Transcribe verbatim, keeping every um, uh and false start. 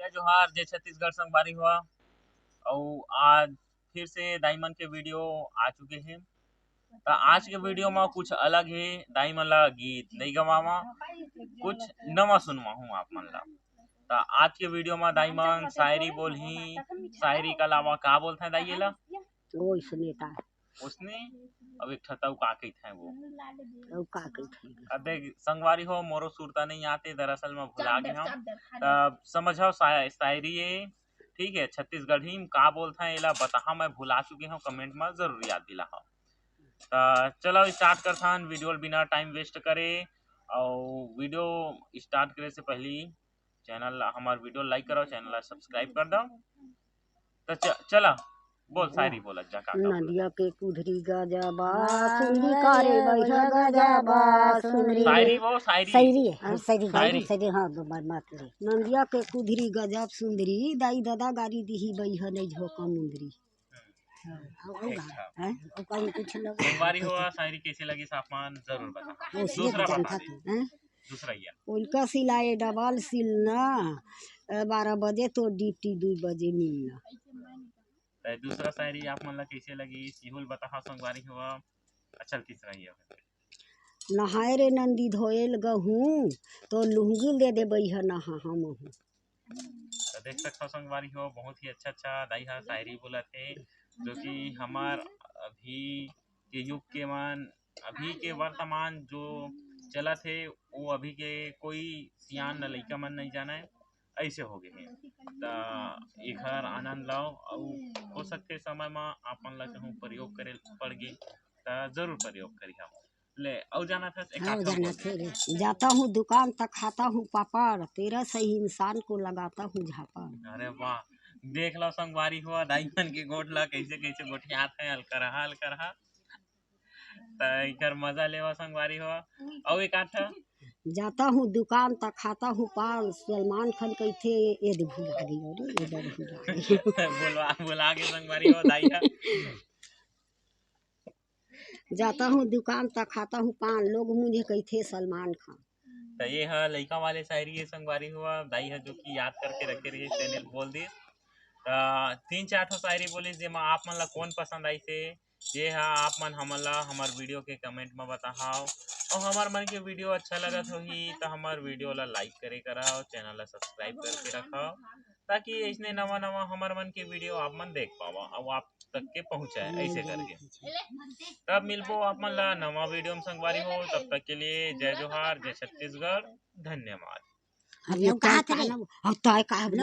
जोहार, जय छत्तीसगढ़ संगवारी हो। अउ आज फिर से दाई मन के वीडियो आ चुके हे। त आज के वीडियो म कुछ अलग हे, दाई मन ला गीत नइ गवावा, कुछ नवा सुनवाहूँ आप मन ला। त आज के वीडियो म दाई मन शायरी बोलही, शायरी के अलावा का बोलथे दाई एला? ओइसने का। ओइसने? अब एक ठा तउ का कहिथे वो? अउ का कहिथे? अब देख संगवारी हो, मोरो सुरता नइ आते, दरअसल म भुला गे हँव। त समझव शा-, शायरी ए, ठीक हे, छत्तीसगढ़ी म का बोलथे एला बताहा, मैं भुला चुके हँव, comment म जरूर याद दिलाहा। त चलो start करथन वीडियो ल बिना time waste करे। अउ वीडियो start करे से पहली channel ला, हमर वीडियो like करो, channel ला subscribe कर दो। त च-, चला बोल, शायरी बोला जा का, का बोला? नदिया के कुधरी गजबा सुंदरी करे बैठा गजबा सुंदरी। शायरी वो, शायरी। शायरी है, हाँ, शायरी, शायरी। शायरी, हाँ, ब-, ब-, बात ले। नदिया के कुधरी गजब सुंदरी, दाई ददा गारी दिही बैहा नहीं झोंका मुंदरी। हाँ, अउ ठीक का? था। हैं? अउ का कुछ लगे? संगवारी हो, शायरी कैसे लगिस आप मन जरूर बताओ। वो दूसरा सीधे बता जानता दे। तू, हैं? दूसरा या। उनका सिलाए डबल सिलना, अ, बारह बजे तो ड्यूटी, दू बजे मिलना। त दूसरा शायरी आप मन ला कैसे लगिस, इहू ल बताहा संगवारी हो। अच्छा, तीसरा या। नहाए रे नंदी धोए ल गहूँ, तो लुंगी ल दे दे बैहा नहा हम हूँ। त देख सकथव संगवारी हो, बहुत ही अच्छा अच्छा दाई हा शायरी बोलत हे, जो कि हमर अभी के युग के मन, अभी के वर्तमान जो चलत हे, वो अभी के कोई सियान न लइका मन नइ जानय, ऐसे हो गए हे। त एखर आनंद लाओ, अउ हो सकथे समय म आप मन ला कहूँ प्रयोग करे पड़ गे, त जरूर प्रयोग करिहा। ले, अउ जानत हस, एक हाँ, आध ठन बोल जानत दे। हे रे। जाता हूँ दुकान त खाता हूँ पापड़, तेरा सही इंसान को लगाता हूँ झापड़। अरे वाह, देख लो संगवारी हो, दाई मन के गोठ ला कैसे कैसे गोठियात हे, अलकरहा अलकरहा। त एकर मजा लेवा संगवारी हो। अउ एक आध ठा। जाता हूँ दुकान त खाता हूँ पान, सलमान खान कहिथे, ये दे भुला गई, अरे ये दे भुला गई। बोलवा, बोला के संगवारी हो, दाई हा। जाता हूँ दुकान त खाता हूँ पान, लोग मुझे कहिथे सलमान खान। त ये ह लइका वाले शायरी हे संगवारी हो, दाई ह जो कि याद करके रखे रहिस, तेने ल बोल दिस। त तीन चार ठो शायरी बोलिस, जेमा आप मन ला कौन पसंद आइस हे, ये ह आप मन हमन ला हमर वीडियो के comment म बताहव। अउ हमर मन के वीडियो अच्छा लगत होही, त हमर वीडियो ला like करे करव, channel ला subscribe करके रखव, ताकि अइसने नवा नवा हमर मन के वीडियो आप मन देख पावा, अउ आप तक के पहुंचाए, ऐसे करके। तब मिलबो आप मन ला नवा वीडियो में संगवारी हो, तब तक के लिए जय जोहार, जय छत्तीसगढ़, धन्यवाद। अब ये कहा था, अब तय का, अब